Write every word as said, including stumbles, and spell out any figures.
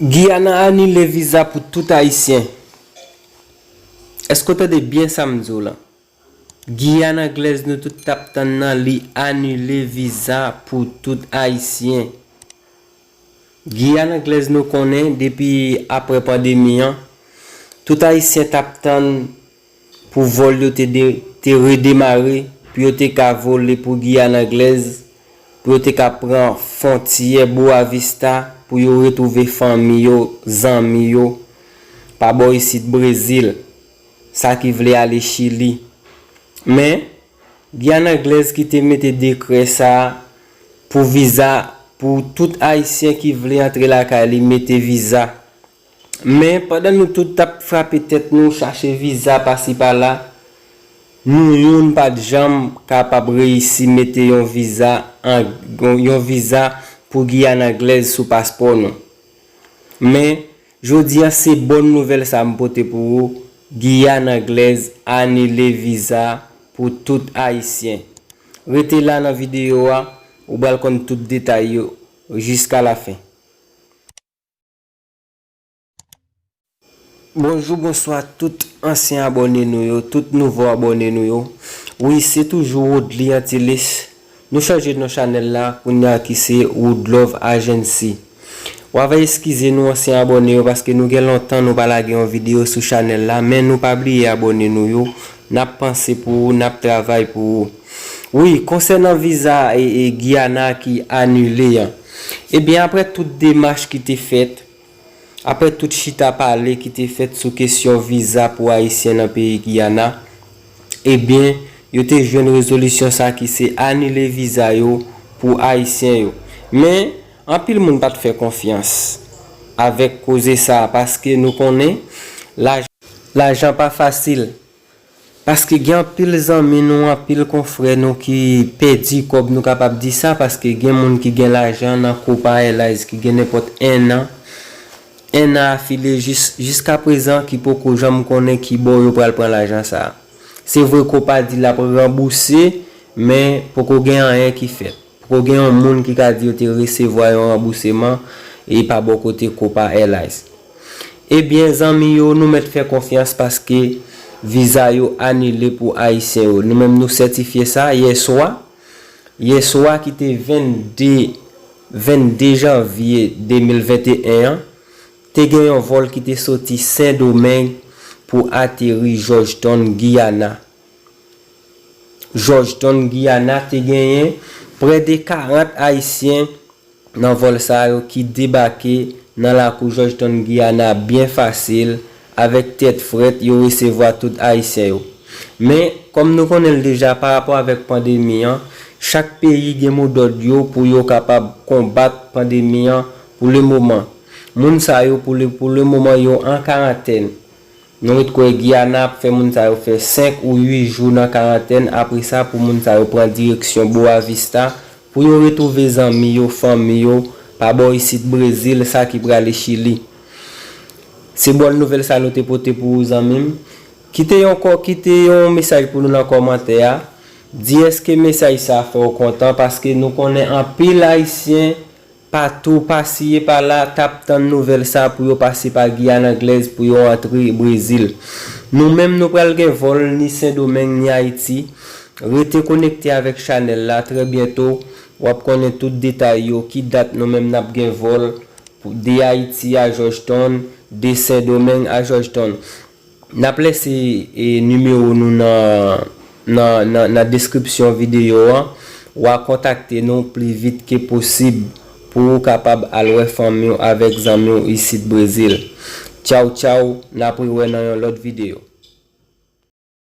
Giyana anile viza pou tout Ayisyen. Èske w tande byen sa m di w lan? Giyana Anglèz nou tout t ap tann nan, li anile viza pou tout Ayisyen. Giyana Anglèz nou konnen depi apre pandemi an, tout Ayisyen t ap tann pou vòl yo te de, te redemare, pou yo te ka vole pou Giyana Anglèz, pou yo te ka pran fwontyè Boa Vista, pou yo retwouve fanmi yo, zanmi yo, pa bò isit Brezil, sa ki vle ale Chili. Men, Giyana Anglèz ki te mete dekrè sa a pou viza, pou tout Ayisyen ki vle antre lakay li, mete viza. Men, pandan nou tout t ap frape tèt nou, chache viza pasi pala, nou youn pa t janm kapab reyisi mete yon viza an, yon viza pou Giyana Anglèz sou paspò nou. Men, jodi a, se bòn nouvèl sa m pote pou ou, Giyana Anglèz anile viza pou tout Ayisyen. Rete la nan videyo a, ou pral konn tout detay yo jiska lafen. Bonjou, bonswa tout ansyen abòne nou yo, tout nouvo abòne nou yo. Wi, se toujou Woodly Antilles. Nou chanje non chanèl la, kounye a ki se Woodlove Agency. W ava eskize nou ansyen abòne yo paske nou gen lontan nou pa lage yon videyo sou chanèl la, men nou pa bliye abòne nou yo. N ap panse pou ou, n ap travay pou ou. Wi, konsènan viza e, e Giyana ki anile an, ebyen, apre tout demach ki te fèt, apre tout chita pale ki te fèt sou kesyon viza pou Ayisyen nan peyi Giyana, ebyen, yo te jwenn rezolisyon sa ki se anile viza yo pou Ayisyen yo. Men, anpil moun pa t fè konfyans avèk koze sa a, paske nou konnen laj-, lajan pa fasil. Paske gen anpil zanmi nou, anpil konfrè nou ki pèdi kòb, nou kapab di sa, paske gen moun ki gen lajan nan Copa Airlines ki gen nenpòt en an, en an afile jis, jiskaprezan ki poko janm konnen ki bò yo pral pran lajan sa a. Se vre Copa di l ap ranbouse, men poko gen anyen ki fèt. Poko gen yon moun ki ka di yo te resevwa yon ranbouseman e pa bò kote Copa Airlines. Ebyen, zanmi yo, nou mèt fè konfyans paske viza yo anile pou Ayisyen yo. Nou menm nou sètifye sa yè swa. Yè swa ki te vennde, vennde janvye de mil venteyen an, te gen yon vòl ki te soti Sendomeng pou ateri Georgetown, Giyana. Georgetown, Giyana te genyen prè de karant Ayisyen nan vòl sa yo ki debake nan lakou Georgetown, Giyana byen fasil, avèk tèt frèt, yo resevwa tout Ayisyen yo. Men, kòm nou konnen l deja, pa rapò avèk pandemi an, chak peyi gen modòd yo pou yo kapab konbat pandemi an pou lemoman. Moun sa yo, pou le, pou lemoman, yo an karantèn. Nou ret kwè Giyana ap fè moun sa yo fè senk ou uit jou nan karantèn, apre sa pou moun sa yo pran direksyon Boa Vista pou yo retwouve zanmi yo, fanmi yo, pa bò isit Brezil, sa ki prale Chili. Se bòn nouvèl sa nou te pote pou ou, zanmi m. Kite yon kò, kite yon mesaj pou nou nan kòmantè a. Di èske mesaj sa fè w kontan, paske nou konnen anpil Ayisyen pa tou pasiye pa la, t ap tann nouvèl sa pou yo pase pa Giyana Anglèz pou yo antre Brezil. Nou menm, nou pral gen vòl ni Sendomeng ni Ayiti. Rete konekte avèk chanèl la. Trè byento, w ap konnen tout detay yo, ki dat nou menm n ap gen vòl pou, de Ayiti a Georgetown, de Sendomeng a Georgetown. N ap lese, e, nimewo nou nan, nan, nan, nan deskripsyon videyo an. W a kontakte nou pli vit ke posib pou ou kapab al wè fanmi w avèk zanmi w isit Brezil. Tchaw, tchaw, n ap rewè nan yon lòt videyo.